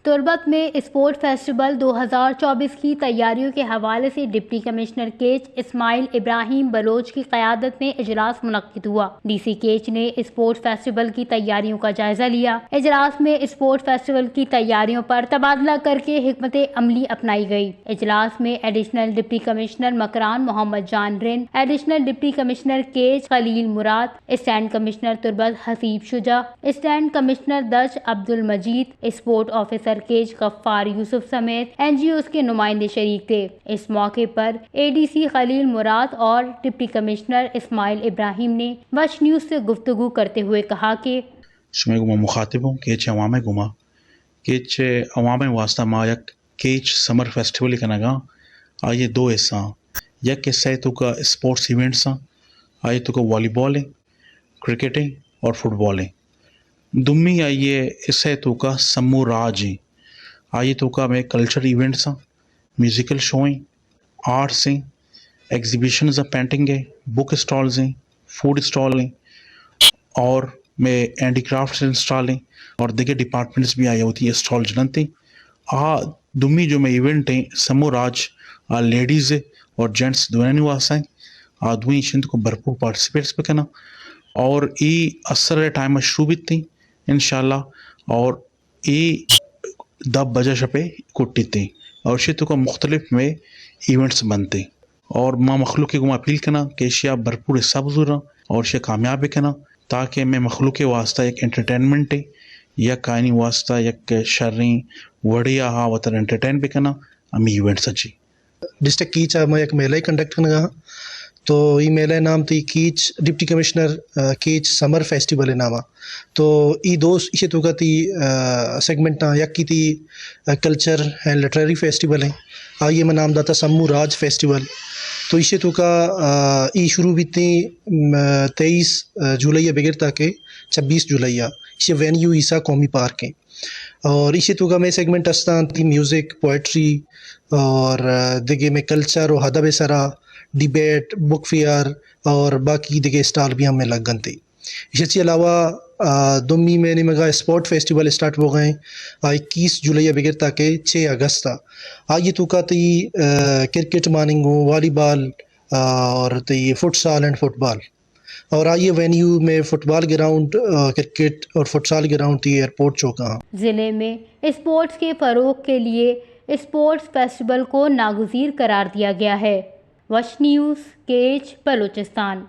تربت میں sport festival دو ہزار چوبیس کی تیاریوں کے حوالے سے ڈپٹی کمشنر کیچ اسماعیل ابراہیم بلوچ کی قیادت میں اجلاس منعقد ہوا۔ ڈی سی کیچ نے اسپورٹ فیسٹیول کی تیاریوں کا جائزہ لیا۔ اجلاس میں اسپورٹ فیسٹیول کی تیاریوں پر تبادلہ کر کے حکمت عملی اپنائی گئی۔ اجلاس میں ایڈیشنل ڈپٹی کمشنر مکران محمد جان رند، ایڈیشنل ڈپٹی کمشنر کیچ خلیل مراد، اسٹینڈ کمشنر تربت حسیب شجاع، اسٹینڈ کمشنر دچ عبدالمجید، اسپورٹ آفیسر کیچ غفار یوسف سمیت این جی اوز کے نمائندے شریک تھے۔ اس موقع پر اے ڈی سی خلیل مراد اور ڈپٹی کمشنر اسماعیل ابراہیم نے وش نیوز سے گفتگو کرتے ہوئے کہا کہ شمئے گوما مخاطب اوں، کیچ ءِ عوام ءِ گوما، کیچ ءِ عوام ءِ واسطہ ما یک کیچ سمر فیسٹیول کنگ ءَ آں۔ آئی ءِ دو حصہ آں۔ یک حصہ ءِ توکا اسپورٹس ایونٹس آں، آئی ءِ توکا والی بال ایں، کرکٹ ایں اور فٹ بال ایں۔ دومی آئی ءِ حصہ ءِ توکا سمو راج ایں۔ آئی ءِ توکا مئے کلچر ایونٹس آں، میوزیکل شو ایں، آرٹس ایں، ایگزیبیشنز آں، پینٹنگ ایں، بک اسٹالز ایں، فوڈ اسٹال ایں اور مئے ہینڈی کرافٹس اسٹال ایں اور دگہ ڈپارٹمنٹس بھی آئی ءَ وتی اسٹال جننت ایں۔ آ دومی جو مئے ایونٹ ایں سمو راج، آ لیڈیز اور جینٹس دوئینانی واسطہ ایں۔ آ دوئیں ایشی ءِ توکا بھرپور پارٹیسپیٹس بکناں اور اے عصر ءِ ٹائم ءَ شروع بیت ایں انشاءاللہ اور اے دہ بجہ شپ ءَ کٹیت ایں اور ایشی ءِ توکا مختلف مئے ایونٹس بنت ایں۔ اور ما مخلوق ءِ گوما اپیل کناں کہ ایشی ءَ بھرپور حصہ بزوراں اور ایشی ءَ کامیاب بکناں تاکہ مئے مخلوق ءِ واسطہ یک انٹرٹینمنٹ ایں، یک آیانی واسطہ یک شریں وڑے ءَ آ وترا انٹرٹین بکناں ہمے ایونٹس ءَ چہ۔ ڈسٹرکٹ کیچ ءَ ما یک میلہ کنڈکٹ کنگ ءَ آں۔ تو اے میلہ ءِ نام تئی کیچ، ڈپٹی کمشنر، آ، کیچ سمر فیسٹیول ءِ نام ءَ۔ تو اے دو ایشی ءِ توکا تئی، آ، سیگمنٹ آں، یکے تئی، آ، کلچر اینڈ لٹریری فیسٹیول ایں، آئی ءَ ما نام داتا سمو راج فیسٹیول۔ تو ایشی ءِ توکا، آ، اے شروع بیت ایں، م، تئیس، آ، جولائی ءَ بگر تاکہ چھبیس جولائی ءَ۔ ایشی ءِ وینیو عیسیٰ قومی پارک ایں۔ اور ایشی ءِ توکا مئے سیگمنٹ استاں تئی میوزک، پوئٹری اور، آ، دگہ مئے کلچر و ادب ءِ سرا ڈیبیٹ، بک فیئر اور باقی دگہ اسٹال بھی ہم مئے لگ انت۔ ایشی ءَ چہ علاوہ، آ، دومی مئے نیمگ ءَ اسپورٹ فیسٹیول اسٹارٹ بوگ ءَ ایں، آ اکیس جولائی ءَ بگر تاکہ چھ اگست ءَ۔ آئی ءِ توکا تئی، آ، کرکٹ ماننگ اوں، والی بال، آ، اور تئی فٹسال اینڈ فٹبال۔ اور آئی ءِ وینیو مئے فٹبال گراؤنڈ، آ، کرکٹ اور فٹسال گراؤنڈ تئی ایئرپورٹ چوک ءَ آں۔ ضلع میں اسپورٹس کے فروغ کے لیے اسپورٹس فیسٹیول کو ناگزیر قرار دیا گیا ہے۔ وش نیوز، کیچ، بلوچستان۔